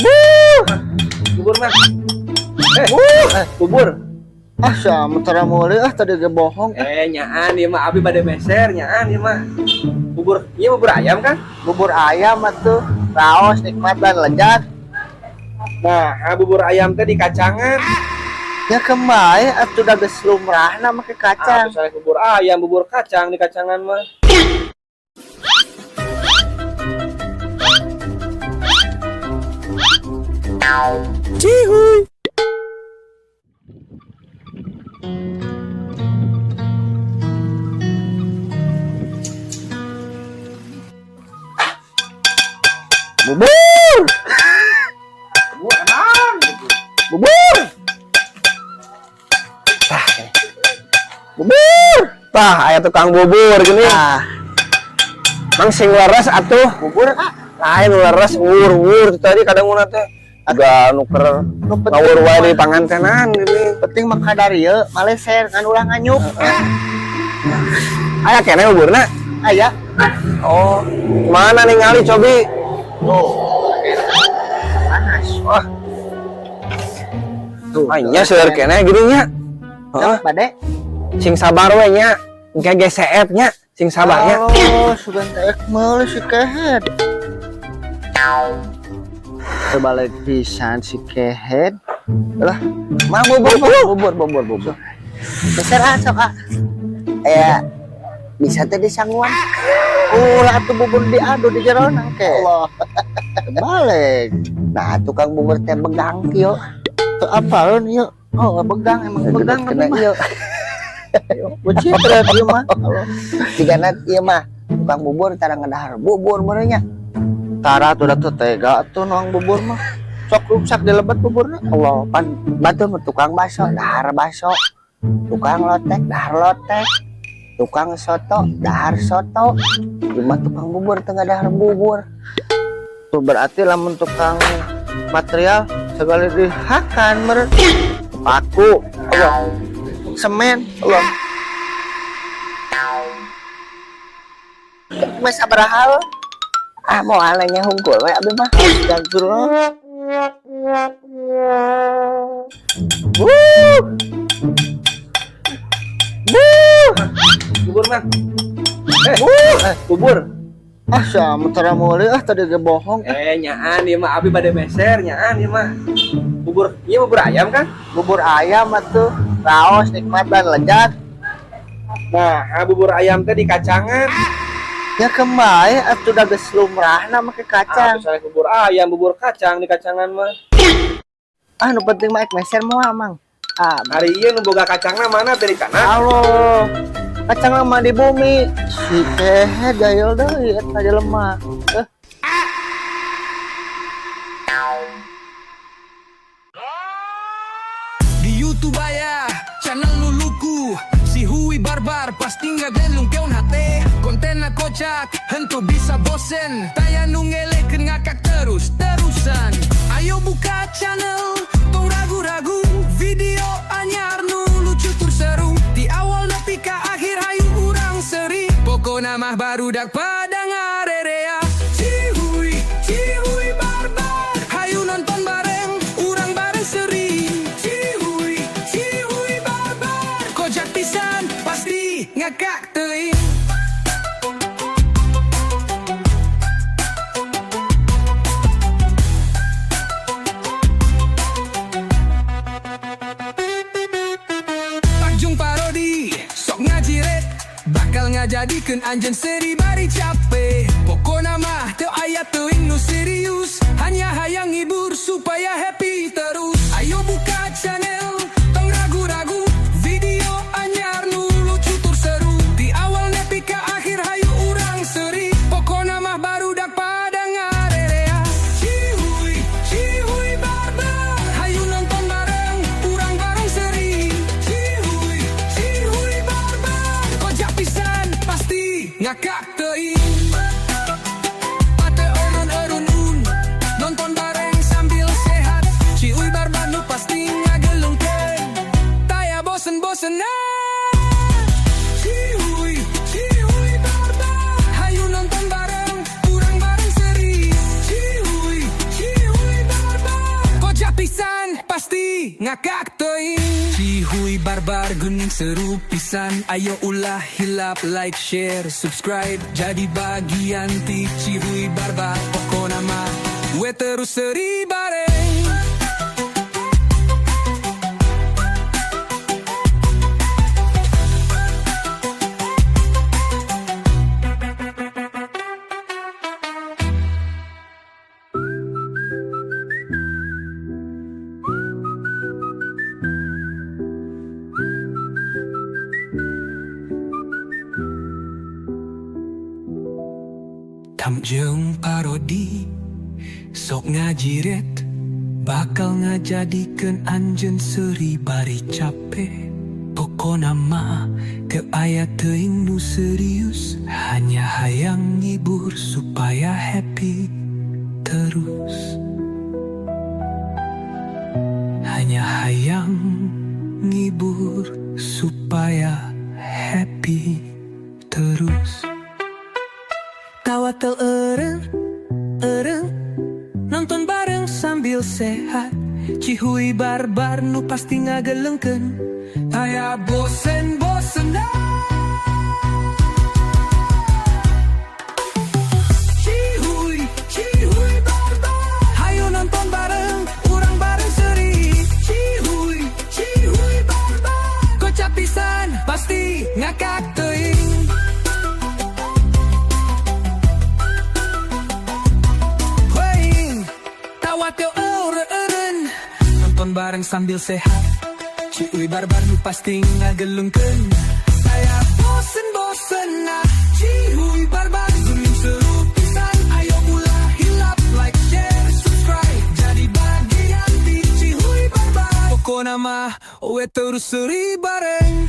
Buh. Bubur mah. Eh, bubur. Ah, sama tara meuli ah, tadi ge bohong. Eh, nyaan ieu mah, abi bade meser, nyaan ieu mah. Bubur, ieu bubur ayam kan? Bubur ayam atuh, raos nikmat dan lezat. Nah, ah, bubur ayam teh di kacangan. Ya kemai atuh, da geus lumrahna make kacang. Ah, saya bubur ayam, bubur kacang di kacangan mah. Cihuy. Bubur. Bubur emang gitu. Bubur. Tah. Bubur. Tah, aya tukang bubur gini. Ah, Mang, sing leres atuh. Bubur ah. Lain leres wur-wur tadi kadang nguna teh. Agak nuker Nu penting ngawur wae di pangantenan gini. Penting mah kadar ieu maleser ngan ulah nganyuk. Aya keneh buburna? Aya. Oh, mana ningali cobi? Tuh. Panas. Wah, Tuh. nya seueur keneh gini nya. Heeh, Bade. Sing sabar we nya. Engke GCF nya, sing sabar nya. Oh, sugan teh meuli si kehed. Terbalik pisan si kehed. Lah, mang, bubur, bubur, bubur, bubur. Beser ah, sok ah. Aya bisa teh disanguan. Ulah atuh, bubur diadu di jero nangke. Allah. Balik. Nah, tukang bubur teh begang kieu. Tuh apa ieu? Oh, begang emang begang kena mah. Ieu. Bucitret ieu mah. Jigana ieu mah tukang bubur tara ngedahar bubur meureun nya. Tara tuh, da tega tuh nuang bubur mah. Sok rusak dilebet buburna. Allah, pan batur mah tukang bakso dahar bakso, tukang lotek dahar lotek, tukang soto dahar soto. Ieu mah tukang bubur teu dahar bubur. Tuh, berarti lamun tukang material segala dihakan meureun. Paku, Allah. Semen, Allah. Mas, sabaraha? Ah, moal nanya hungkul we abi mah. Astagfirullah. Wuh. Wuh. Bubur mah. Eh, bubur. Ah, sama tara meuli ah, tadi ge bohong. Eh, nyaan ieu mah, abi bade meser, nyaan ieu mah. Bubur, ieu bubur ayam kan? Bubur ayam atuh, raos nikmat dan lezat. Nah, ah, bubur ayam teh di kacangan. Ya kemai atuh, da geus lumrahna make Ah, kacang. saya bubur ayam, bubur kacang di kacangan mah. Ah, nu penting mah ek meser moal, Mang. Ah, Hari ieu nu boga kacangna mana dari kana? Halo. Kacang mah di bumi. Si kehed jahil deui eta jelema. Eh. Di YouTube aya channel nu lucu, si Hui Barbar pasti ngagelungkeun hate. Kontenna kocak, henteu bisa bosen. Taya nu ngelekeun, ngakak terus terusan. Ayo buka channel, tong ragu-ragu. Video anyar nu lucu tur seru. Di awal nepi ka akhir hayu urang seri. Pokona mah barudak pada ngarerea. Cihuy, Cihuy Barbar. Hayu nonton bareng, urang bareng seri. Cihuy, Cihuy Barbar. Kocak pisan, pasti ngakak teuing. Takjung parodi, sok ngajiret. Bakal ngajadikeun anjeun seri bari cape. Pokona mah teu aya teuing nu serius. Hanya hayang ngibur supaya happy terus. Ayo buka channel, tong ragu-ragu. Video anyar nu lucu tur seru. Di awal nepi ka akhir hayu urang seri. Pokona mah barudak pada ngarerea. Cihuy, Cihuy Barbar. Hayu nonton bareng, urang bareng seri. Cihuy, Cihuy Barbar. Kocak pisan, pasti ngakak teuing. pasti ngakak teuing. Cihuy Barbar geuning seru pisan. Ayo ulah hilap, like, share, subscribe. Jadi bagian ti Cihuy Barbar. Pokona mah we terus seri bareng. Jeung parodi sok ngajiret bakal ngajadikeun anjeun seuri bari cape. Pokona mah teu aya teuing nu serius, hanya hayang ngibur supaya happy terus. Hanya hayang ngibur supaya happy terus. Tawa teu eureun eureun, nonton bareng sambil sehat. Cihuy Barbar nu pasti ngagelengkeun. Taya bosen bosen dah. Cihuy, Cihuy Barbar. Hayo nonton bareng, urang bareng seri. Cihuy, Cihuy Barbar. Kocak pisan, pasti ngakak teuing. Huing, tawa teu eureun. Nonton bareng sambil sehat. Cihuy Barbar nu pasti ngagelengkeun. Taya bosen-bosen nah. Cihuy Barbar geuning seru pisan. Ayo ulah hilap, like, share, subscribe. Jadi bagian di Cihuy Barbar. Pokona mah we terus seri bareng.